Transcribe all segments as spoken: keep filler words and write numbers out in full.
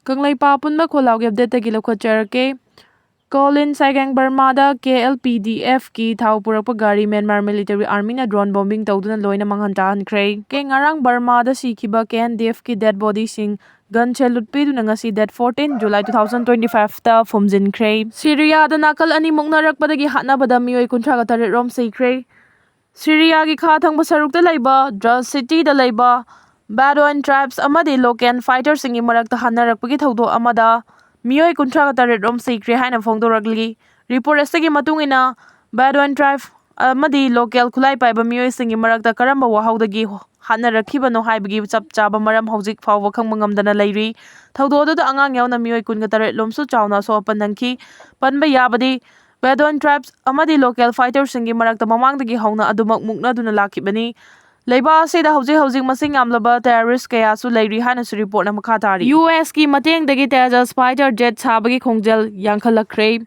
ꯀꯪꯂꯩꯄꯥꯛ ꯑꯄꯨꯟꯕ ꯈꯣꯜꯂꯥꯎꯒꯤ ꯑꯞꯗꯦꯠꯇꯒꯤ ꯂꯧꯈꯠꯆꯔꯛꯀꯦ꯫ ꯀꯣꯂꯤꯟ ꯁꯥꯏꯒꯥꯡ ꯕꯔꯃꯥꯗ K L P D F ꯀꯤ ꯊꯥꯎ ꯄꯨꯔꯛꯄ ꯒꯥꯔꯤ ꯃ꯭ꯌꯥꯟꯃꯥꯔ ꯃꯤꯂꯤꯇꯔꯤ ꯑꯥꯔꯃꯤꯅ ꯗ꯭ꯔꯣꯟ ꯕꯣꯝꯕꯤꯡ ꯇꯧꯗꯨꯅ ꯂꯣꯏꯅ ꯃꯥꯡꯍꯟ ꯇꯥꯍꯟꯈ꯭ꯔꯦ꯫ ꯀꯦ ꯉꯔꯥꯡ ꯕꯔꯃꯥꯗ ꯁꯤꯈꯤꯕ K N D F ꯀꯤ ꯗꯦꯗ ꯕꯣꯗꯤꯁꯤꯡ ꯒꯟ ꯁꯦꯂꯨꯠ ꯄꯤꯗꯨꯅ ꯉꯁꯤ date fourteen July two thousand twenty ꯐꯥꯏꯚꯇ ꯐꯨꯝꯖꯤꯟꯈ꯭ꯔꯦ꯫ ꯁꯤꯔꯤꯌꯥꯗ ꯅꯥꯀꯜ ꯑꯅꯤ ꯃꯨꯛꯅꯔꯛꯄꯗꯒꯤ ꯍꯥꯠꯅꯕꯗ ꯃꯤꯑꯣꯏ ꯀꯨꯟꯊ꯭ꯔꯥꯒ ꯇꯔꯦꯠ ꯔꯣꯝ ꯁꯤꯈ꯭ꯔꯦ꯫ ꯁꯤꯔꯤꯌꯥꯒꯤ ꯈꯥ ꯊꯪꯕ ꯁꯔꯨꯛꯇ ꯂꯩꯕ ꯗ꯭ꯔꯁ ꯁꯤꯇꯤꯗ ꯂꯩꯕ ꯕꯦꯗꯣꯏꯟ ꯇ꯭ꯔꯥꯏꯕꯁ ꯑꯃꯗꯤ ꯂꯣꯀꯦꯜ ꯐꯥꯏꯇꯔꯁꯤꯡꯒꯤ ꯃꯔꯛꯇ ꯍꯥꯠꯅꯔꯛꯄꯒꯤ ꯊꯧꯗꯣꯛ ꯑꯃꯗ ꯃꯤꯑꯣꯏ ꯀꯨꯟꯊ꯭ꯔꯥꯒ ꯇꯔꯦꯠ ꯔꯣꯝ ꯁꯤꯈ꯭ꯔꯦ ꯍꯥꯏꯅ ꯐꯣꯡꯗꯣꯔꯛꯂꯤ꯫ ꯔꯤꯄꯣꯔꯠ ꯑꯁꯤꯒꯤ ꯃꯇꯨꯡ ꯏꯟꯅ, ꯕꯦꯗꯣꯏꯟ ꯇ꯭ꯔꯥꯏꯕ ꯑꯃꯗꯤ ꯂꯣꯀꯦꯜ ꯈꯨꯠꯂꯥꯏ ꯄꯥꯏꯕ ꯃꯤꯑꯣꯏꯁꯤꯡꯒꯤ ꯃꯔꯛꯇ ꯀꯔꯝꯕ ꯋꯥꯍꯧꯗꯒꯤ ꯍꯥꯠꯅꯔꯛꯈꯤꯕꯅꯣ ꯍꯥꯏꯕꯒꯤ ꯆꯞ ꯆꯥꯕ ꯃꯔꯝ ꯍꯧꯖꯤꯛ ꯐꯥꯎꯕ ꯈꯪꯕ ꯉꯝꯗꯅ ꯂꯩꯔꯤ꯫ ꯊꯧꯗꯣꯛ ꯑꯗꯨꯗ ꯑꯉꯥꯡ ꯌꯥꯎꯅ ꯃꯤꯑꯣꯏ ꯀꯨꯟꯒ ꯇꯔꯦꯠ ꯂꯣꯝꯁꯨ ꯆꯥꯎꯅ ꯑꯁꯣꯛ ꯑꯄꯟ ꯅꯪꯈꯤ꯫ ꯄꯟꯕ ꯌꯥꯕꯗꯤ, ꯕꯦꯗꯣꯏꯟ ꯇ꯭ꯔꯥꯏꯕꯁ ꯑꯃꯗꯤ ꯂꯣꯀꯦꯜ ꯐꯥꯏꯇꯔꯁꯤꯡꯒꯤ ꯃꯔꯛꯇ ꯃꯃꯥꯡꯗꯒꯤ ꯍꯧꯅ ꯑꯗꯨꯃꯛ ꯃꯨꯛꯅꯗꯨꯅ ꯂꯥꯛꯈꯤꯕꯅꯤ꯫ ꯂꯩꯕꯥꯛ ꯑꯁꯤꯗ ꯍꯧꯖꯤꯛ ꯍꯧꯖꯤꯛ ꯃꯁꯤꯡ ꯌꯥꯝꯂꯕ ꯇꯦꯔꯣꯔꯤꯁ ꯀꯌꯥꯁꯨ ꯂꯩꯔꯤ ꯍꯥꯏꯅꯁꯨ ꯔꯤꯄꯣꯔꯠꯅ ꯃꯈꯥ ꯇꯥꯔꯤ꯫ U S ꯀꯤ ꯃꯇꯦꯡꯗꯒꯤ ꯇꯦꯖꯁ ꯐꯥꯏꯇꯔ ꯖꯦꯠ ꯁꯥꯕꯒꯤ ꯈꯣꯡꯖꯦꯜ ꯌꯥꯡꯈꯠꯂꯛꯈ꯭ꯔꯦ꯫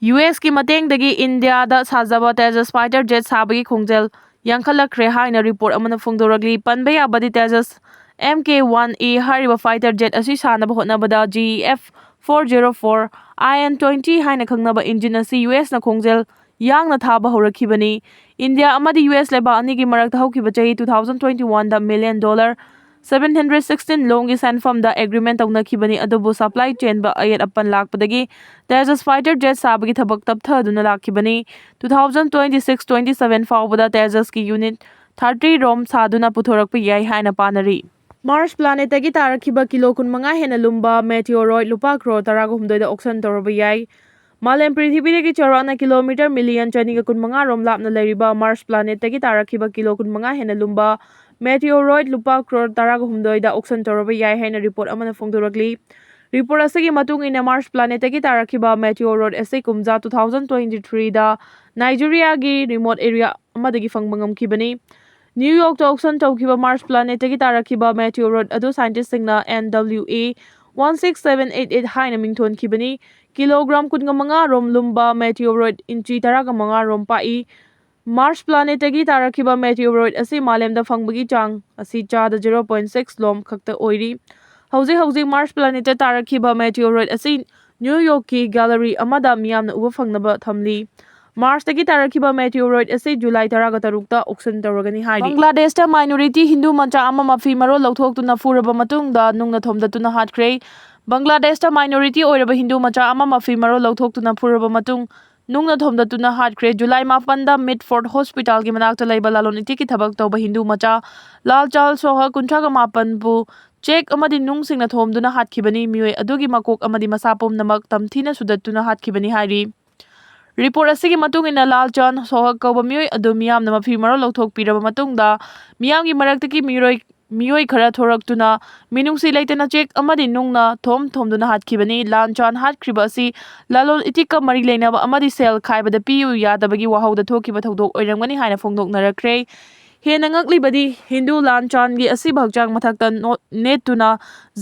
U S ꯀꯤ ꯃꯇꯦꯡꯗꯒꯤ ꯏꯟꯗꯤꯌꯥꯗ ꯁꯥꯖꯕ ꯇꯦꯖꯁ ꯐꯥꯏꯇꯔ ꯖꯦꯠ ꯁꯥꯕꯒꯤ ꯈꯣꯡꯖꯦꯜ ꯌꯥꯡꯈꯠꯂꯛꯈ꯭ꯔꯦ ꯍꯥꯏꯅ ꯔꯤꯄꯣꯔꯠ ꯑꯃꯅ ꯐꯣꯡꯗꯣꯔꯛꯂꯤ꯫ ꯄꯟꯕ ꯌꯥꯕꯗꯤ, Tejas M K one A ꯍꯥꯏꯔꯤꯕ ꯐꯥꯏꯇꯔ ꯖꯦꯠ ꯑꯁꯤ ꯁꯥꯅꯕ ꯍꯣꯠꯅꯕꯗ G F four zero four I N twenty ꯍꯥꯏꯅ ꯈꯪꯅꯕ ꯏꯟꯖꯤꯟ ꯑꯁꯤ U S ꯅ ꯈꯣꯡꯖꯦꯜ ꯌꯥꯡꯅ ꯊꯥꯕ ꯍꯧꯔꯛꯈꯤꯕꯅꯤ꯫ ꯏꯟꯗꯤꯌꯥ ꯑꯃꯗꯤ U S ꯂꯩꯕꯥꯛ ꯑꯅꯤꯒꯤ ꯃꯔꯛꯇ ꯍꯧꯈꯤꯕ ꯆꯍꯤ two thousand twenty one ꯗ million dollar seven hundred sixteen ꯂꯣꯝꯒꯤ ꯁꯦꯟꯐꯝꯗ ꯑꯦꯒ꯭ꯔꯤꯃꯦꯟ ꯇꯧꯅꯈꯤꯕꯅꯤ, ꯑꯗꯨꯕꯨ ꯁꯄ꯭ꯂꯥꯏ ꯆꯦꯟꯕ ꯑꯌꯦꯠ ꯑꯄꯟ ꯂꯥꯛꯄꯗꯒꯤ ꯇꯦꯖꯁ ꯐꯥꯏꯇꯔ ꯖꯦꯠ ꯁꯥꯕꯒꯤ ꯊꯕꯛ ꯇꯞꯊꯗꯨꯅ ꯂꯥꯛꯈꯤꯕꯅꯤ꯫ Two thousand twenty six twenty seven ꯐꯥꯎꯕꯗ ꯇꯦꯖꯁꯀꯤ ꯌꯨꯅꯤꯠ thirty ꯔꯣꯝ ꯁꯥꯗꯨꯅ ꯄꯨꯊꯣꯔꯛꯄ ꯌꯥꯏ ꯍꯥꯏꯅ ꯄꯥꯅꯔꯤ꯫ ꯃꯥꯔꯁ ꯄ꯭ꯂꯥꯅꯦꯠꯇꯒꯤ ꯇꯥꯔꯛꯈꯤꯕ ꯀꯤꯂꯣ ꯀꯨꯟꯃꯉꯥ ꯍꯦꯟꯅ ꯂꯨꯝꯕ ꯃꯦꯇꯤꯑꯣꯔꯣꯏꯗ ꯂꯨꯄꯥ ꯀ꯭ꯔꯣꯔ ꯇꯔꯥꯒ ꯍꯨꯝꯗꯣꯏꯗ ꯑꯣꯛꯁꯟ ꯇꯧꯔꯕ ꯌꯥꯏ꯫ ꯃꯥꯂꯦꯝ ꯄ꯭ꯔꯤꯊꯤꯕꯤꯗꯒꯤ ꯆꯥꯎꯔꯥꯛꯅ ꯀꯤꯂꯣꯃꯤꯇꯔ ꯃꯤꯂꯤꯌꯟ ꯆꯅꯤꯒ ꯀꯨꯟꯃꯉꯥ ꯔꯣꯝ ꯂꯥꯞꯅ ꯂꯩꯔꯤꯕ ꯃꯥꯔꯁ ꯄ꯭ꯂꯥꯅꯦꯠꯇꯒꯤ ꯇꯥꯔꯛꯈꯤꯕ ꯀꯤꯂꯣ ꯀꯨꯟꯃꯉꯥ ꯍꯦꯟꯅ ꯂꯨꯝꯕ ꯃꯦꯇꯤꯑꯣꯔꯣꯏꯗ ꯂꯨꯄꯥ ꯀ꯭ꯔꯣꯔ ꯇꯔꯥꯒ ꯍꯨꯝꯗꯣꯏꯗ ꯑꯣꯛꯁꯟ ꯇꯧꯔꯕ ꯌꯥꯏ ꯍꯥꯏꯅ ꯔꯤꯄꯣꯔꯠ ꯑꯃꯅ ꯐꯣꯡꯗꯣꯔꯛꯂꯤ꯫ ꯔꯤꯄꯣꯔꯠ ꯑꯁꯤꯒꯤ ꯃꯇꯨꯡ ꯏꯟꯅ, ꯃꯥꯔꯁ ꯄ꯭ꯂꯥꯅꯦꯠꯇꯒꯤ ꯇꯥꯔꯛꯈꯤꯕ ꯃꯦꯇꯤꯑꯣꯔꯣꯏꯗ ꯑꯁꯤ ꯀꯨꯝꯖꯥ two thousand twenty three ꯗ ꯅꯥꯏꯖꯤꯔꯤꯌꯥꯒꯤ ꯔꯤꯃꯣꯠ ꯑꯦꯔꯤꯌꯥ ꯑꯃꯗꯒꯤ ꯐꯪꯕ ꯉꯝꯈꯤꯕꯅꯤ꯫ ꯅ꯭ꯌꯨ ꯌꯣꯔꯛꯇ ꯑꯣꯛꯁꯟ ꯇꯧꯈꯤꯕ ꯃꯥꯔꯁ ꯄ꯭ꯂꯥꯅꯦꯠꯇꯒꯤ ꯇꯥꯔꯛꯈꯤꯕ ꯃꯦꯇꯤꯑꯣꯔꯣꯏꯗ ꯑꯗꯨ ꯁꯥꯏꯟꯇꯤꯁꯁꯤꯡꯅ N W A one six seven eight eight ꯍꯥꯏꯅ ꯃꯤꯡꯊꯣꯟꯈꯤꯕꯅꯤ꯫ ꯀꯤꯂꯣꯒ꯭ꯔꯥꯝ ꯀꯨꯟꯒ ꯃꯉꯥ ꯔꯣꯝ ꯂꯨꯝꯕ ꯃꯦꯇꯤꯑꯣꯔꯣꯏꯗ ꯏꯟꯆꯤ ꯇꯔꯥꯒ ꯃꯉꯥ ꯔꯣꯝ ꯄꯥꯛꯏ꯫ ꯃꯥꯔꯁ ꯄ꯭ꯂꯥꯅꯦꯠꯇꯒꯤ ꯇꯥꯔꯛꯈꯤꯕ ꯃꯦꯇꯤꯑꯣꯔꯣꯏꯗ ꯑꯁꯤ ꯃꯥꯂꯦꯝꯗ ꯐꯪꯕꯒꯤ ꯆꯥꯡ ꯑꯁꯤ ꯆꯥꯗ zero point six ꯂꯣꯝ ꯈꯛꯇ ꯑꯣꯏꯔꯤ꯫ ꯍꯧꯖꯤꯛ ꯍꯧꯖꯤꯛ ꯃꯥꯔꯁ ꯄ꯭ꯂꯥꯅꯦꯠꯇ ꯇꯥꯔꯛꯈꯤꯕ ꯃꯦꯇꯤꯑꯣꯔꯣꯏꯗ ꯑꯁꯤ ꯅ꯭ꯌꯨ ꯌꯣꯔꯛꯀꯤ ꯒꯦꯂꯔꯤ ꯑꯃꯗ ꯃꯤꯌꯥꯝꯅ ꯎꯕ ꯐꯪꯅꯕ ꯊꯝꯂꯤ꯫ ꯃꯥꯔꯁꯇꯒꯤ ꯇꯥꯔꯛꯈꯤꯕ ꯃꯦꯇꯤꯑꯣꯔꯣꯏꯗ ꯑꯁꯤ ꯖꯨꯂꯥꯏ ꯇꯔꯥꯒ ꯇꯔꯨꯛꯇ ꯑꯣꯛꯁꯟ ꯇꯧꯔꯒꯅꯤ ꯍꯥꯏꯔꯤ꯫ ꯕꯪꯒ꯭ꯂꯥꯗꯦꯁꯇ ꯃꯥꯏꯅꯣꯔꯤꯇꯤ ꯍꯤꯟꯗꯨ ꯃꯆꯥ ꯑꯃ ꯃꯐꯤ ꯃꯔꯣꯜ ꯂꯧꯊꯣꯛꯇꯨꯅ ꯐꯨꯔꯕ ꯃꯇꯨꯡꯗ ꯅꯨꯡꯅ ꯊꯣꯝꯗꯠꯇꯨꯅ ꯍꯥꯠꯈ꯭ꯔꯦ꯫ ꯕꯪꯒ꯭ꯂꯥꯗꯦꯁꯇ ꯃꯥꯏꯅꯣꯔꯤꯇꯤ ꯑꯣꯏꯔꯕ ꯍꯤꯟꯗꯨ ꯃꯆꯥ ꯑꯃ ꯃꯐꯤ ꯃꯔꯣꯜ ꯂꯧꯊꯣꯛꯇꯨꯅ ꯐꯨꯔꯕ ꯃꯇꯨꯡ ꯅꯨꯡꯅ ꯊꯣꯝꯗꯠꯇꯨꯅ ꯍꯥꯠꯈ꯭ꯔꯦ꯫ ꯖꯨꯂꯥꯏ ꯃꯥꯄꯟꯗ ꯃꯤꯠꯐꯣꯔꯠ ꯍꯣꯁꯄꯤꯇꯥꯜꯒꯤ ꯃꯅꯥꯛꯇ ꯂꯩꯕ ꯂꯂꯣꯟ ꯏꯇꯤꯛꯀꯤ ꯊꯕꯛ ꯇꯧꯕ ꯍꯤꯟꯗꯨ ꯃꯆꯥ ꯂꯥꯜ ꯆꯥꯟ ꯁꯣꯍꯥ ꯀꯨꯟꯊ꯭ꯔꯥꯒ ꯃꯥꯄꯟꯕꯨ ꯆꯦꯛ ꯑꯃꯗꯤ ꯅꯨꯡꯁꯤꯡꯅ ꯊꯣꯝꯗꯨꯅ ꯍꯥꯠꯈꯤꯕꯅꯤ꯫ ꯃꯤꯑꯣꯏ ꯑꯗꯨꯒꯤ ꯃꯀꯣꯛ ꯑꯃꯗꯤ ꯃꯁꯥ ꯄꯨꯝꯅꯃꯛ ꯇꯝꯊꯤꯅ ꯁꯨꯗꯠꯇꯨꯅ ꯍꯥꯠꯈꯤꯕꯅꯤ ꯍꯥꯏꯔꯤ꯫ ꯔꯤꯄꯣꯔꯠ ꯑꯁꯤꯒꯤ ꯃꯇꯨꯡ ꯏꯟꯅ, ꯂꯥꯜ ꯆꯥꯟ ꯁꯣꯍꯛ ꯀꯧꯕ ꯃꯤꯑꯣꯏ ꯑꯗꯨ ꯃꯤꯌꯥꯝꯅ ꯃꯐꯤ ꯃꯔꯣꯜ ꯂꯧꯊꯣꯛꯄꯤꯔꯕ ꯃꯇꯨꯡꯗ, ꯃꯤꯌꯥꯝꯒꯤ ꯃꯔꯛꯇꯒꯤ ꯃꯤꯑꯣꯏ, ꯃꯤꯑꯣꯏ ꯈꯔ ꯊꯣꯔꯛꯇꯨꯅ ꯃꯤꯅꯨꯡꯁꯤ ꯂꯩꯇꯅ ꯆꯦꯛ ꯑꯃꯗꯤ ꯅꯨꯡꯅ ꯊꯣꯝ ꯊꯣꯝꯗꯨꯅ ꯍꯥꯠꯈꯤꯕꯅꯤ꯫ ꯂꯥꯜ ꯆꯥꯟ ꯍꯥꯠꯈ꯭ꯔꯤꯕ ꯑꯁꯤ ꯂꯂꯣꯟ ꯏꯇꯤꯛꯀ ꯃꯔꯤ ꯂꯩꯅꯕ ꯑꯃꯗꯤ ꯁꯦꯜ ꯈꯥꯏꯕꯗ ꯄꯤꯌꯨ ꯌꯥꯗꯕꯒꯤ ꯋꯥꯍꯧꯗ ꯊꯣꯛꯈꯤꯕ ꯊꯧꯗꯣꯛ ꯑꯣꯏꯔꯝꯒꯅꯤ ꯍꯥꯏꯅ ꯐꯣꯡꯗꯣꯛꯅꯔꯛꯈ꯭ꯔꯦ꯫ ꯍꯦꯟꯅ ꯉꯛꯂꯤꯕꯗꯤ, ꯍꯤꯟꯗꯨ ꯂꯥꯟ ꯆꯥꯟꯒꯤ ꯑꯁꯤꯕ ꯍꯛꯆꯥꯡ ꯃꯊꯛꯇ ꯅꯣ-, ꯅꯦꯠꯇꯨꯅ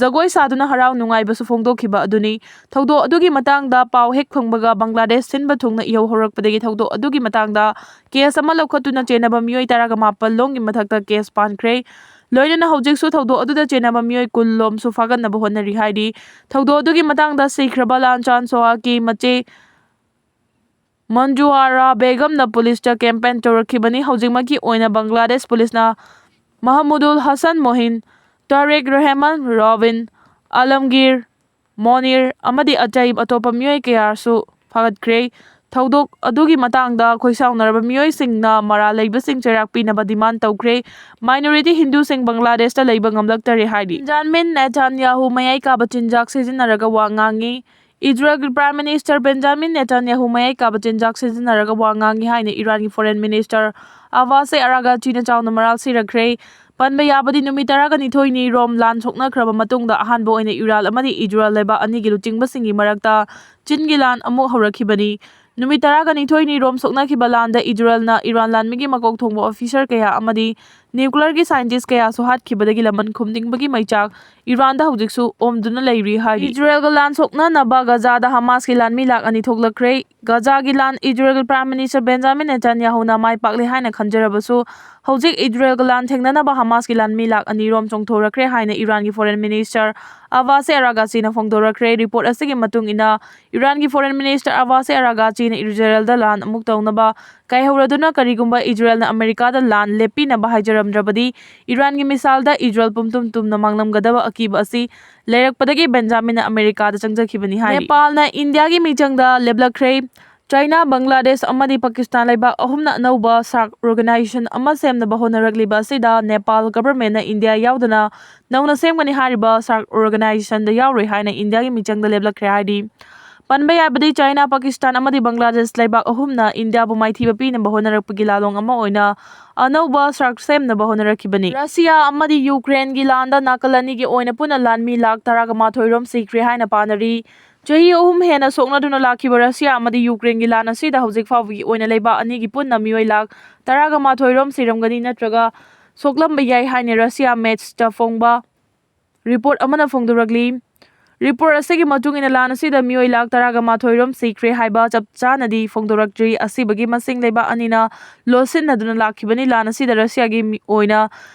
ꯖꯒꯣꯏ ꯁꯥꯗꯨꯅ ꯍꯔꯥꯎ ꯅꯨꯡꯉꯥꯏꯕꯁꯨ ꯐꯣꯡꯗꯣꯛꯈꯤꯕ ꯑꯗꯨꯅꯤ꯫ ꯊꯧꯗꯣꯛ ꯑꯗꯨꯒꯤ ꯃꯇꯥꯡꯗ ꯄꯥꯎ ꯍꯦꯛ ꯐꯪꯕꯒ, ꯕꯪꯒ꯭ꯂꯥꯗꯦꯁ ꯁꯤꯟꯕ ꯊꯨꯡꯅ ꯏꯍꯧ ꯍꯧꯔꯛꯄꯗꯒꯤ ꯊꯧꯗꯣꯛ ꯑꯗꯨꯒꯤ ꯃꯇꯥꯡꯗ ꯀꯦꯁ ꯑꯃ ꯂꯧꯈꯠꯇꯨꯅ ꯆꯦꯟꯅꯕ ꯃꯤꯑꯣꯏ ꯇꯔꯥꯒ ꯃꯥꯄꯟ ꯂꯣꯝꯒꯤ ꯃꯊꯛꯇ ꯀꯦꯁ ꯄꯥꯟꯈ꯭ꯔꯦ꯫ ꯂꯣꯏꯅꯅ ꯍꯧꯖꯤꯛꯁꯨ ꯊꯧꯗꯣꯛ ꯑꯗꯨꯗ ꯆꯦꯟꯅꯕ ꯃꯤꯑꯣꯏ ꯀꯨꯟ ꯂꯣꯝꯁꯨ ꯐꯥꯒꯠꯅꯕ ꯍꯣꯠꯅꯔꯤ ꯍꯥꯏꯔꯤ꯫ ꯊꯧꯗꯣꯛ ꯑꯗꯨꯒꯤ ꯃꯇꯥꯡꯗ ꯁꯤꯈ꯭ꯔꯕ ꯂꯥꯟ ꯆꯥꯟ ꯁꯣꯍꯥꯀꯤ ꯃꯆꯦ ꯃꯟꯖꯨꯑꯥꯔꯥ ꯕꯦꯒꯝꯅ ꯄꯨꯂꯤꯁꯇ ꯀꯦꯝꯄꯦꯟ ꯇꯧꯔꯛꯈꯤꯕꯅꯤ꯫ ꯍꯧꯖꯤꯛꯃꯛꯀꯤ ꯑꯣꯏꯅ ꯕꯪꯒ꯭ꯂꯥꯗꯦꯁ ꯄꯨꯂꯤꯁꯅ ꯃꯍꯃꯨꯗꯨꯜ ꯍꯁꯟ ꯃꯣꯍꯤꯟ, ꯇꯥꯔꯦꯛ ꯔꯦꯍꯃꯟ, ꯔꯣꯕꯤꯟ, ꯑꯂꯝꯒꯤꯔ, ꯃꯣꯅꯤꯔ ꯑꯃꯗꯤ ꯑꯇꯩ ꯑꯇꯣꯞꯄ ꯃꯤꯑꯣꯏ ꯀꯌꯥꯁꯨ ꯐꯥꯒꯠꯈ꯭ꯔꯦ꯫ ꯊꯧꯗꯣꯛ ꯑꯗꯨꯒꯤ ꯃꯇꯥꯡꯗ ꯈꯣꯏꯁꯥꯎꯅꯔꯕ ꯃꯤꯑꯣꯏꯁꯤꯡꯅ ꯃꯔꯥꯜ ꯂꯩꯕꯁꯤꯡ ꯆꯩꯔꯥꯛ ꯄꯤꯅꯕ ꯗꯤꯃꯥꯟ ꯇꯧꯈ꯭ꯔꯦ꯫ ꯃꯥꯏꯅꯣꯔꯤꯇꯤ ꯍꯤꯟꯗꯨꯁꯤꯡ ꯕꯪꯒ꯭ꯂꯥꯗꯦꯁꯇ ꯂꯩꯕ ꯉꯝꯂꯛꯇꯔꯦ ꯍꯥꯏꯔꯤ꯫ ꯕꯦꯟꯖꯥꯃꯤꯟ ꯅꯦꯇꯥꯟꯌꯥꯍꯨ ꯃꯌꯥꯏ ꯀꯥꯕ ꯆꯤꯟꯖꯥꯛ ꯁꯤꯖꯤꯟꯅꯔꯒ ꯋꯥ ꯉꯥꯡꯉꯤ꯫ ꯏꯖꯔꯦꯜꯒꯤ ꯄ꯭ꯔꯥꯏꯝ ꯃꯤꯅꯤꯁꯇꯔ ꯕꯦꯟꯖꯥꯃꯤꯟ ꯅꯦꯇꯥꯟꯌꯥꯍꯨ ꯃꯌꯥꯏ ꯀꯥꯕ ꯆꯤꯟꯖꯥꯛ ꯁꯤꯖꯤꯟꯅꯔꯒ ꯋꯥ ꯉꯥꯡꯉꯤ ꯍꯥꯏꯅ ꯏꯔꯥꯟꯒꯤ ꯐꯣꯔꯦꯟ ꯃꯤꯅꯤꯁꯇꯔ ꯑꯕꯥꯁꯦ ꯑꯔꯥꯒꯥꯆꯤꯅ ꯆꯥꯎꯅ ꯃꯔꯥꯜ ꯁꯤꯔꯛꯈ꯭ꯔꯦ꯫ ꯄꯟꯕ ꯌꯥꯕꯗꯤ, ꯅꯨꯃꯤꯠ ꯇꯔꯥꯒ ꯅꯤꯊꯣꯏꯅꯤ ꯔꯣꯝ ꯂꯥꯟ ꯁꯣꯛꯅꯈ꯭ꯔꯕ ꯃꯇꯨꯡꯗ ꯑꯍꯥꯟꯕ ꯑꯣꯏꯅ ꯏꯔꯥꯟ ꯑꯃꯗꯤ ꯏꯖꯔꯦꯜ ꯂꯩꯕꯥꯛ ꯑꯅꯤꯒꯤ ꯂꯨꯆꯤꯡꯕꯁꯤꯡꯒꯤ ꯃꯔꯛꯇ ꯆꯤꯟꯒꯤ ꯂꯥꯟ ꯑꯃꯨꯛ ꯍꯧꯔꯛꯈꯤꯕꯅꯤ꯫ ꯅꯨꯃꯤꯠ ꯇꯔꯥꯒ ꯅꯤꯊꯣꯏꯅꯤ ꯔꯣꯝ ꯁꯣꯛꯅꯈꯤꯕ ꯂꯥꯟꯗ ꯏꯖꯔꯦꯜꯅ ꯏꯔꯥꯟ ꯂꯥꯟꯃꯤꯒꯤ ꯃꯀꯣꯛ ꯊꯣꯡꯕ ꯑꯣꯐꯤꯁꯔ ꯀꯌꯥ ꯑꯃꯗꯤ ꯅ꯭ꯌꯨꯀ꯭ꯂꯤꯌꯔꯒꯤ ꯁꯥꯏꯟꯇꯤꯁ ꯀꯌꯥꯁꯨ ꯍꯥꯠꯈꯤꯕꯗꯒꯤ ꯂꯃꯟ ꯈꯨꯝꯅꯤꯡꯕꯒꯤ ꯃꯩꯆꯥꯛ ꯏꯔꯥꯟꯗ ꯍꯧꯖꯤꯛꯁꯨ ꯑꯣꯝꯗꯨꯅ ꯂꯩꯔꯤ ꯍꯥꯏꯔꯤ꯫ ꯏꯖꯔꯦꯜꯒ ꯂꯥꯟ ꯁꯣꯛꯅꯅꯕ ꯒꯖꯥꯗ ꯍꯃꯥꯁꯀꯤ ꯂꯥꯟꯃꯤ ꯂꯥꯈ ꯑꯅꯤ ꯊꯣꯛꯂꯛꯈ꯭ꯔꯦ꯫ ꯒꯖꯥꯒꯤ ꯂꯥꯟ ꯏꯖꯔꯦꯜꯒꯤ ꯄ꯭ꯔꯥꯏꯝ ꯃꯤꯅꯤꯁꯇꯔ ꯕꯦꯟꯖꯥꯃꯤꯟ ꯅꯦꯇꯥꯟꯌꯥꯍꯨꯅ ꯃꯥꯏ ꯄꯥꯛꯂꯦ ꯍꯥꯏꯅ ꯈꯟꯖꯔꯕꯁꯨ, ꯍꯧꯖꯤꯛ ꯏꯖꯔꯦꯜꯒ ꯂꯥꯟ ꯊꯦꯡꯅꯅꯕ ꯍꯃꯥꯁꯀꯤ ꯂꯥꯟꯃꯤ ꯂꯥꯈ ꯑꯅꯤ ꯔꯣꯝ ꯆꯣꯡꯊꯣꯔꯛꯈ꯭ꯔꯦ ꯍꯥꯏꯅ ꯏꯔꯥꯟꯒꯤ ꯐꯣꯔꯦꯟ ꯃꯤꯅꯤꯁꯇꯔ ꯑꯕꯥꯁꯦ ꯑꯔꯥꯒꯥꯆꯤꯅ ꯐꯣꯡꯗꯣꯔꯛꯈ꯭ꯔꯦ꯫ ꯔꯤꯄꯣꯔꯠ ꯑꯁꯤꯒꯤ ꯃꯇꯨꯡ ꯏꯟꯅ, ꯏꯔꯥꯟꯒꯤ ꯐꯣꯔꯦꯟ ꯃꯤꯅꯤꯁꯇꯔ ꯑꯕꯥꯁꯦ ꯑꯔꯥꯒꯥꯆꯤꯅ ꯏꯖꯔꯦꯜꯗ ꯂꯥꯟ ꯑꯃꯨꯛ ꯇꯧꯅꯕ ꯀꯥꯏꯍꯧꯔꯗꯨꯅ, ꯀꯔꯤꯒꯨꯝꯕ ꯏꯖꯔꯦꯜꯅ ꯑꯃꯦꯔꯤꯀꯥꯗ ꯂꯥꯟ ꯂꯦꯞꯄꯤꯅꯕ ꯍꯥꯏꯖꯔꯝꯗ꯭ꯔꯕꯗꯤ, ꯏꯔꯥꯟꯒꯤ ꯃꯤꯁꯥꯏꯜꯗ ꯏꯖꯔꯦꯜ ꯄꯨꯝꯇꯨꯝ ꯇꯨꯝꯅ ꯃꯥꯡꯂꯝꯒꯗꯕ ꯑꯀꯤꯕ ꯑꯁꯤ ꯂꯩꯔꯛꯄꯗꯒꯤ ꯕꯦꯟꯖꯥꯃꯤꯟꯅ ꯑꯃꯦꯔꯤꯀꯥꯗ ꯆꯪꯖꯈꯤꯕꯅꯤ ꯍꯥꯏꯔꯤ꯫ ꯅꯦꯄꯥꯜꯅ ꯏꯟꯗꯤꯌꯥꯒꯤ ꯃꯤꯆꯪꯗ ꯂꯦꯞꯂꯛꯈ꯭ꯔꯦ꯫ ꯆꯥꯏꯅꯥ, ꯕꯪꯒ꯭ꯂꯥꯗꯦꯁ ꯑꯃꯗꯤ ꯄꯥꯀꯤꯁꯇꯥꯟ ꯂꯩꯕꯥꯛ ꯑꯍꯨꯝꯅ ꯑꯅꯧꯕ ꯁꯥꯔꯛ ꯑꯣꯔꯒꯅꯥꯏꯖꯦꯁꯟ ꯑꯃ ꯁꯦꯝꯅꯕ ꯍꯣꯠꯅꯔꯛꯂꯤꯕ ꯑꯁꯤꯗ ꯅꯦꯄꯥꯜ ꯒꯚꯔꯟꯃꯦꯟꯠꯅ ꯏꯟꯗꯤꯌꯥ ꯌꯥꯎꯗꯅ ꯅꯧꯅ ꯁꯦꯝꯒꯅꯤ ꯍꯥꯏꯔꯤꯕ ꯁꯥꯔꯛ ꯑꯣꯔꯒꯅꯥꯏꯖꯦꯁꯟꯗ ꯌꯥꯎꯔꯣꯏ ꯍꯥꯏꯅ ꯏꯟꯗꯤꯌꯥꯒꯤ ꯃꯤꯆꯪꯗ ꯂꯦꯞꯂꯛꯈ꯭ꯔꯦ ꯍꯥꯏꯔꯤ꯫ ꯄꯟꯕ ꯌꯥꯕꯗꯤ, ꯆꯥꯏꯅꯥ, ꯄꯥꯀꯤꯁꯇꯥꯟ ꯑꯃꯗꯤ ꯕꯪꯒ꯭ꯂꯥꯗꯦꯁ ꯂꯩꯕꯥꯛ ꯑꯍꯨꯝꯅ ꯏꯟꯗꯤꯌꯥꯕꯨ ꯃꯥꯏꯊꯤꯕ ꯄꯤꯅꯕ ꯍꯣꯠꯅꯔꯛꯄꯒꯤ ꯂꯥꯂꯣꯡ ꯑꯃ ꯑꯣꯏꯅ ꯑꯅꯧꯕ ꯁꯥꯔꯛ ꯁꯦꯝꯅꯕ ꯍꯣꯠꯅꯔꯛꯈꯤꯕꯅꯤ꯫ ꯔꯁꯤꯌꯥ ꯑꯃꯗꯤ ꯌꯨꯀ꯭ꯔꯦꯟꯒꯤ ꯂꯥꯟꯗ ꯅꯥꯀꯜ ꯑꯅꯤꯒꯤ ꯑꯣꯏꯅ ꯄꯨꯟꯅ ꯂꯥꯟꯃꯤ ꯂꯥꯈ ꯇꯔꯥꯒ ꯃꯥꯊꯣꯏ ꯔꯣꯝ ꯁꯤꯈ꯭ꯔꯦ ꯍꯥꯏꯅ ꯄꯥꯅꯔꯤ꯫ ꯆꯍꯤ ꯑꯍꯨꯝ ꯍꯦꯟꯅ ꯁꯣꯛꯅꯗꯨꯅ ꯂꯥꯛꯈꯤꯕ ꯔꯁꯤꯌꯥ ꯑꯃꯗꯤ ꯌꯨꯀ꯭ꯔꯦꯟꯒꯤ ꯂꯥꯟ ꯑꯁꯤꯗ ꯍꯧꯖꯤꯛ ꯐꯥꯎꯕꯒꯤ ꯑꯣꯏꯅ ꯂꯩꯕꯥꯛ ꯑꯅꯤꯒꯤ ꯄꯨꯟꯅ ꯃꯤꯑꯣꯏ ꯂꯥꯈ ꯇꯔꯥꯒ ꯃꯥꯊꯣꯏ ꯔꯣꯝ ꯁꯤꯔꯝꯒꯅꯤ ꯅꯠꯇ꯭ꯔꯒ ꯁꯣꯛꯂꯝꯕ ꯌꯥꯏ ꯍꯥꯏꯅ ꯔꯁꯤꯌꯥ ꯃꯦꯠꯁꯇ ꯐꯣꯡꯕ ꯔꯤꯄꯣꯔꯠ ꯑꯃꯅ ꯐꯣꯡꯗꯣꯔꯛꯂꯤ꯫ ꯔꯤꯄꯣꯔꯠ ꯑꯁꯤꯒꯤ ꯃꯇꯨꯡ ꯏꯟꯅ, ꯂꯥꯟ ꯑꯁꯤꯗ ꯃꯤꯑꯣꯏ ꯂꯥꯈ ꯇꯔꯥꯒ ꯃꯥꯊꯣꯏ ꯔꯣꯝ ꯁꯤꯈ꯭ꯔꯦ ꯍꯥꯏꯕ ꯆꯞ ꯆꯥꯅꯗꯤ ꯐꯣꯡꯗꯣꯔꯛꯇ꯭ꯔꯤ꯫ ꯑꯁꯤꯕꯒꯤ ꯃꯁꯤꯡ ꯂꯩꯕꯥꯛ ꯑꯅꯤꯅ ꯂꯣꯠꯁꯤꯟꯅꯗꯨꯅ ꯂꯥꯛꯈꯤꯕꯅꯤ꯫ ꯂꯥꯟ ꯑꯁꯤꯗ ꯔꯁꯤꯌꯥꯒꯤ ꯃꯤ ꯑꯣꯏꯅ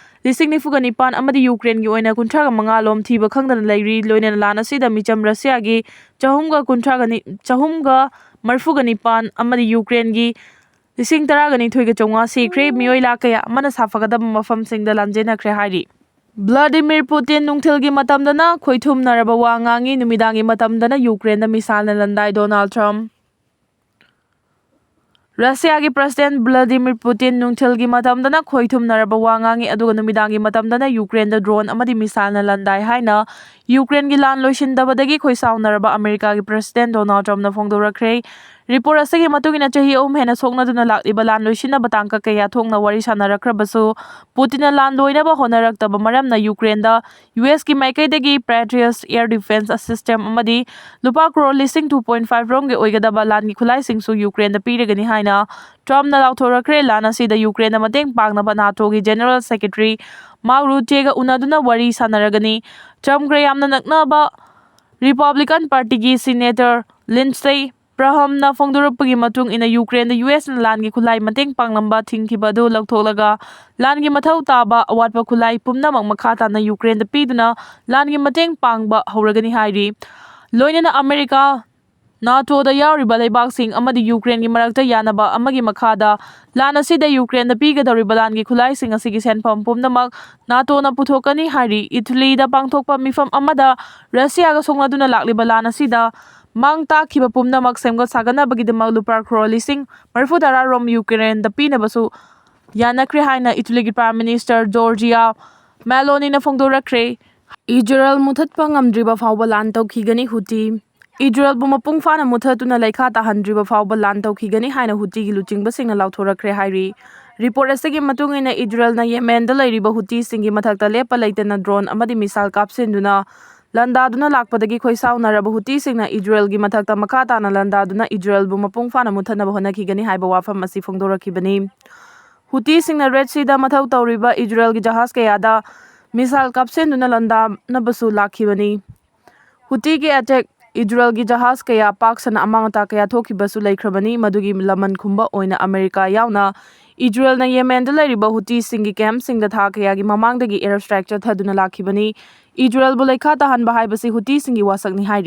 ꯂꯤꯁꯤꯡ ꯅꯤꯐꯨꯒ ꯅꯤꯄꯥꯟ ꯑꯃꯗꯤ ꯌꯨꯀ꯭ꯔꯦꯟꯒꯤ ꯑꯣꯏꯅ ꯀꯨꯟꯊ꯭ꯔꯥꯒ ꯃꯉꯥ ꯂꯣꯝ ꯊꯤꯕ ꯈꯪꯗꯅ ꯂꯩꯔꯤ꯫ ꯂꯣꯏꯅꯅ ꯂꯥꯟ ꯑꯁꯤꯗ ꯃꯤꯆꯝ ꯔꯁꯤꯌꯥꯒꯤ ꯆꯍꯨꯝꯒ ꯀꯨꯟꯊ꯭ꯔꯥꯒ ꯅꯤ-, ꯆꯍꯨꯝꯒ ꯃꯔꯤꯐꯨꯒ ꯅꯤꯄꯥꯟ ꯑꯃꯗꯤ ꯌꯨꯀ꯭ꯔꯦꯟꯒꯤ ꯂꯤꯁꯤꯡ ꯇꯔꯥꯒ ꯅꯤꯊꯣꯏꯒ ꯆꯥꯝꯃꯉꯥ ꯁꯤꯈ꯭ꯔꯦ꯫ ꯃꯤꯑꯣꯏ ꯂꯥꯈ ꯀꯌꯥ ꯑꯃꯅ ꯁꯥꯐꯒꯗꯕ ꯃꯐꯝꯁꯤꯡꯗ ꯂꯥꯟꯖꯦꯟꯅꯈ꯭ꯔꯦ ꯍꯥꯏꯔꯤ꯫ ꯚ꯭ꯂꯥꯗꯤꯃꯤꯔ ꯄꯨꯇꯤꯟ ꯅꯨꯡꯊꯤꯜꯒꯤ ꯃꯇꯝꯗꯅ ꯈꯣꯏꯊꯨꯝꯅꯔꯕ ꯋꯥ ꯉꯥꯡꯉꯤ, ꯅꯨꯃꯤꯗꯥꯡꯒꯤ ꯃꯇꯝꯗꯅ ꯌꯨꯀ꯭ꯔꯦꯟꯗ ꯃꯤꯁꯥꯏꯜꯅ ꯂꯥꯟꯗꯥꯏ꯫ ꯗꯣꯅꯥꯜꯗ ꯇ꯭ꯔꯝꯞ꯫ ꯔꯁꯤꯌꯥꯒꯤ ꯄ꯭ꯔꯁꯤꯗꯦꯟꯠ ꯚ꯭ꯂꯥꯗꯤꯃꯤꯔ ꯄꯨꯇꯤꯟ ꯅꯨꯡꯊꯤꯜꯒꯤ ꯃꯇꯝꯗꯅ ꯈꯣꯏꯊꯨꯝꯅꯔꯕ ꯋꯥ ꯉꯥꯡꯉꯤ, ꯑꯗꯨꯒ ꯅꯨꯃꯤꯗꯥꯡꯒꯤ ꯃꯇꯝꯗꯅ ꯌꯨꯀ꯭ꯔꯦꯟꯗ ꯗ꯭ꯔꯣꯟ ꯑꯃꯗꯤ ꯃꯤꯁꯥꯏꯜꯅ ꯂꯥꯟꯗꯥꯏ ꯍꯥꯏꯅ ꯌꯨꯀ꯭ꯔꯦꯟꯒꯤ ꯂꯥꯟ ꯂꯣꯏꯁꯤꯟꯗꯕꯗꯒꯤ ꯈꯣꯏꯁꯥꯎꯅꯔꯕ ꯑꯃꯦꯔꯤꯀꯥꯒꯤ ꯄ꯭ꯔꯁꯤꯗꯦꯟꯠ ꯗꯣꯅꯥꯜꯗ ꯇ꯭ꯔꯝꯞꯅ ꯐꯣꯡꯗꯣꯔꯛꯈ꯭ꯔꯦ꯫ ꯔꯤꯄꯣꯔꯠ ꯑꯁꯤꯒꯤ ꯃꯇꯨꯡ ꯏꯟꯅ, ꯆꯍꯤ ꯑꯍꯨꯝ ꯍꯦꯟꯅ ꯁꯣꯛꯅꯗꯨꯅ ꯂꯥꯛꯂꯤꯕ ꯂꯥꯟ ꯂꯣꯏꯁꯤꯟꯅꯕ ꯇꯥꯡꯀꯛ ꯀꯌꯥ ꯊꯣꯛꯅ ꯋꯥꯔꯤ ꯁꯥꯟꯅꯔꯛꯈ꯭ꯔꯕꯁꯨ, ꯄꯨꯇꯤꯟꯅ ꯂꯥꯟ ꯂꯣꯏꯅꯕ ꯍꯣꯠꯅꯔꯛꯇꯕ ꯃꯔꯝꯅ ꯌꯨꯀ꯭ꯔꯦꯟꯗ ꯌꯨ ꯑꯦꯁꯀꯤ ꯃꯥꯏꯀꯩꯗꯒꯤ Patriot air defense system ꯑꯃꯗꯤ ꯂꯨꯄꯥ ꯀ꯭ꯔꯣꯔ ꯂꯤꯁꯤꯡ two point five ꯔꯣꯝꯒꯤ ꯑꯣꯏꯒꯗꯕ ꯂꯥꯟꯒꯤ ꯈꯨꯠꯂꯥꯏꯁꯤꯡꯁꯨ ꯌꯨꯀ꯭ꯔꯦꯟꯗ ꯄꯤꯔꯒꯅꯤ ꯍꯥꯏꯅ ꯇ꯭ꯔꯝꯞꯅ ꯂꯥꯎꯊꯣꯔꯛꯈ꯭ꯔꯦ꯫ ꯂꯥꯟ ꯑꯁꯤꯗ ꯌꯨꯀ꯭ꯔꯦꯟꯗ ꯃꯇꯦꯡ ꯄꯥꯡꯅꯕ ꯅꯥꯇꯣꯒꯤ ꯖꯦꯅꯔꯦꯜ ꯁꯦꯀ꯭ꯔꯦꯇꯔꯤ ꯃꯥꯔꯛ ꯔꯨꯇꯦꯒ ꯎꯅꯗꯨꯅ ꯋꯥꯔꯤ ꯁꯥꯟꯅꯔꯒꯅꯤ꯫ ꯇ꯭ꯔꯝꯞꯀ ꯌꯥꯝꯅ ꯅꯛꯅꯕ ꯔꯤꯄꯕ꯭ꯂꯤꯀꯟ ꯄꯥꯔꯇꯤꯒꯤ ꯁꯤꯅꯦꯇꯔ ꯂꯤꯟꯁꯦ ꯄ꯭ꯔꯍꯝꯅ ꯐꯣꯡꯗꯣꯔꯛꯄꯒꯤ ꯃꯇꯨꯡ ꯏꯟꯅ, ꯌꯨꯀ꯭ꯔꯦꯟꯗ ꯌꯨ ꯑꯦꯁꯅ ꯂꯥꯟꯒꯤ ꯈꯨꯠꯂꯥꯏ ꯃꯇꯦꯡ ꯄꯥꯡꯂꯝꯕ ꯊꯤꯡꯈꯤꯕ ꯑꯗꯨ ꯂꯧꯊꯣꯛꯂꯒ, ꯂꯥꯟꯒꯤ ꯃꯊꯧ ꯇꯥꯕ ꯑꯋꯥꯠꯄ ꯈꯨꯠꯂꯥꯏ ꯄꯨꯝꯅꯃꯛ ꯃꯈꯥ ꯇꯥꯅ ꯌꯨꯀ꯭ꯔꯦꯟꯗ ꯄꯤꯗꯨꯅ ꯂꯥꯟꯒꯤ ꯃꯇꯦꯡ ꯄꯥꯡꯕ ꯍꯧꯔꯒꯅꯤ ꯍꯥꯏꯔꯤ꯫ ꯂꯣꯏꯅꯅ ꯑꯃꯦꯔꯤꯀꯥ, ꯅꯥꯇꯣꯗ ꯌꯥꯎꯔꯤꯕ ꯂꯩꯕꯥꯛꯁꯤꯡ ꯑꯃꯗꯤ ꯌꯨꯀ꯭ꯔꯦꯟꯒꯤ ꯃꯔꯛꯇ ꯌꯥꯅꯕ ꯑꯃꯒꯤ ꯃꯈꯥꯗ ꯂꯥꯟ ꯑꯁꯤꯗ ꯌꯨꯀ꯭ꯔꯦꯟꯗ ꯄꯤꯒꯗꯧꯔꯤꯕ ꯂꯥꯟꯒꯤ ꯈꯨꯠꯂꯥꯏꯁꯤꯡ ꯑꯁꯤꯒꯤ ꯁꯦꯟꯐꯝ ꯄꯨꯝꯅꯃꯛ ꯅꯥꯇꯣꯅ ꯄꯨꯊꯣꯛꯀꯅꯤ ꯍꯥꯏꯔꯤ꯫ ꯏꯇꯂꯤꯗ ꯄꯥꯡꯊꯣꯛꯄ ꯃꯤꯐꯝ ꯑꯃꯗ ꯔꯁꯤꯌꯥꯒ ꯁꯣꯛꯅꯗꯨꯅ ꯂꯥꯛꯂꯤꯕ ꯂꯥꯟ ꯑꯁꯤꯗ ꯃꯥꯡ ꯇꯥꯛꯈꯤꯕ ꯄꯨꯝꯅꯃꯛ ꯁꯦꯝꯒꯠ ꯁꯥꯒꯠꯅꯕꯒꯤꯗꯃꯛ ꯂꯨꯄꯥ ꯀ꯭ꯔꯣꯔ ꯂꯤꯁꯤꯡ ꯃꯔꯤꯐꯨ ꯇꯔꯥ ꯔꯣꯝ ꯌꯨꯀ꯭ꯔꯦꯟꯗ ꯄꯤꯅꯕꯁꯨ ꯌꯥꯅꯈ꯭ꯔꯦ ꯍꯥꯏꯅ ꯏꯇꯂꯤꯒꯤ ꯄ꯭ꯔꯥꯏꯝ ꯃꯤꯅꯤꯁꯇꯔ ꯖꯣꯔꯖꯤꯌꯥ ꯃꯦꯂꯣꯅꯤꯅ ꯐꯣꯡꯗꯣꯔꯛꯈ꯭ꯔꯦ꯫ ꯏꯖꯔꯦꯜ ꯃꯨꯊꯠꯄ ꯉꯝꯗ꯭ꯔꯤꯕ ꯐꯥꯎꯕ ꯂꯥꯟ ꯇꯧꯈꯤꯒꯅꯤ ꯍꯨꯇꯤ꯫ ꯏꯖꯔꯦꯜꯕꯨ ꯃꯄꯨꯡ ꯐꯥꯅ ꯃꯨꯊꯠꯇꯨꯅ ꯂꯩꯈꯥ ꯇꯥꯍꯟꯗ꯭ꯔꯤꯕ ꯐꯥꯎꯕ ꯂꯥꯟ ꯇꯧꯈꯤꯒꯅꯤ ꯍꯥꯏꯅ ꯍꯨꯇꯤꯒꯤ ꯂꯨꯆꯤꯡꯕꯁꯤꯡꯅ ꯂꯥꯎꯊꯣꯔꯛꯈ꯭ꯔꯦ ꯍꯥꯏꯔꯤ꯫ ꯔꯤꯄꯣꯔꯠ ꯑꯁꯤꯒꯤ ꯃꯇꯨꯡ ꯏꯟꯅ, ꯏꯖꯔꯦꯜꯅ ꯌꯦꯃꯦꯟꯗ ꯂꯩꯔꯤꯕ ꯍꯨꯇꯤꯁꯤꯡꯒꯤ ꯃꯊꯛꯇ ꯂꯦꯞꯄ ꯂꯩꯇꯅ ꯗ꯭ꯔꯣꯟ ꯑꯃꯗꯤ ꯃꯤꯁꯥꯏꯜ ꯀꯥꯞꯁꯤꯟꯗꯨꯅ ꯂꯥꯟꯗꯥꯗꯨꯅ ꯂꯥꯛꯄꯗꯒꯤ ꯈꯣꯏꯁꯥꯎꯅꯔꯕ ꯍꯨꯇꯤꯁꯤꯡꯅ ꯏꯖꯔꯦꯜꯒꯤ ꯃꯊꯛꯇ ꯃꯈꯥ ꯇꯥꯅ ꯂꯥꯟꯗꯥꯗꯨꯅ ꯏꯖꯔꯦꯜꯕꯨ ꯃꯄꯨꯡ ꯐꯥꯅ ꯃꯨꯊꯠꯅꯕ ꯍꯣꯠꯅꯈꯤꯒꯅꯤ ꯍꯥꯏꯕ ꯋꯥꯐꯝ ꯑꯁꯤ ꯐꯣꯡꯗꯣꯔꯛꯈꯤꯕꯅꯤ꯫ ꯍꯨꯇꯤꯁꯤꯡꯅ ꯔꯦꯗ ꯁꯤꯗ ꯃꯊꯧ ꯇꯧꯔꯤꯕ ꯏꯖꯔꯦꯜꯒꯤ ꯖꯍꯥꯖ ꯀꯌꯥꯗ ꯃꯤꯁꯥꯏꯜ ꯀꯥꯞꯁꯤꯟꯗꯨꯅ ꯂꯥꯟꯗꯥꯅꯕꯁꯨ ꯂꯥꯛꯈꯤꯕꯅꯤ꯫ ꯍꯨꯇꯤꯒꯤ ꯑꯦꯇꯦꯛ ꯏꯖꯔꯦꯜꯒꯤ ꯖꯍꯥꯖ ꯀꯌꯥ ꯄꯥꯛ ꯁꯟꯅ ꯑꯃꯥꯡ ꯑꯇꯥ ꯀꯌꯥ ꯊꯣꯛꯈꯤꯕꯁꯨ ꯂꯩꯈ꯭ꯔꯕꯅꯤ꯫ ꯃꯗꯨꯒꯤ ꯂꯃꯟ ꯈꯨꯝꯕ ꯑꯣꯏꯅ ꯑꯃꯦꯔꯤꯀꯥ ꯌꯥꯎꯅ ꯏꯖꯔꯦꯜꯅ ꯌꯦꯃꯦꯟꯗ ꯂꯩꯔꯤꯕ ꯍꯨꯇꯤꯁꯤꯡꯒꯤ ꯀꯦꯝꯞꯁꯤꯡꯗ ꯊꯥ ꯀꯌꯥꯒꯤ ꯃꯃꯥꯡꯗꯒꯤ ꯑꯦꯌꯔ ꯁ꯭ꯇ꯭ꯔꯥꯏꯛ ꯆꯠꯊꯗꯨꯅ ꯂꯥꯛꯈꯤꯕꯅꯤ꯫ ꯏꯖꯔꯦꯜꯕꯨ ꯂꯩꯈꯥ ꯇꯥꯍꯟꯕ ꯍꯥꯏꯕꯁꯤ ꯍꯨꯇꯤꯁꯤꯡꯒꯤ ꯋꯥꯁꯛꯅꯤ ꯍꯥꯏꯔꯤ꯫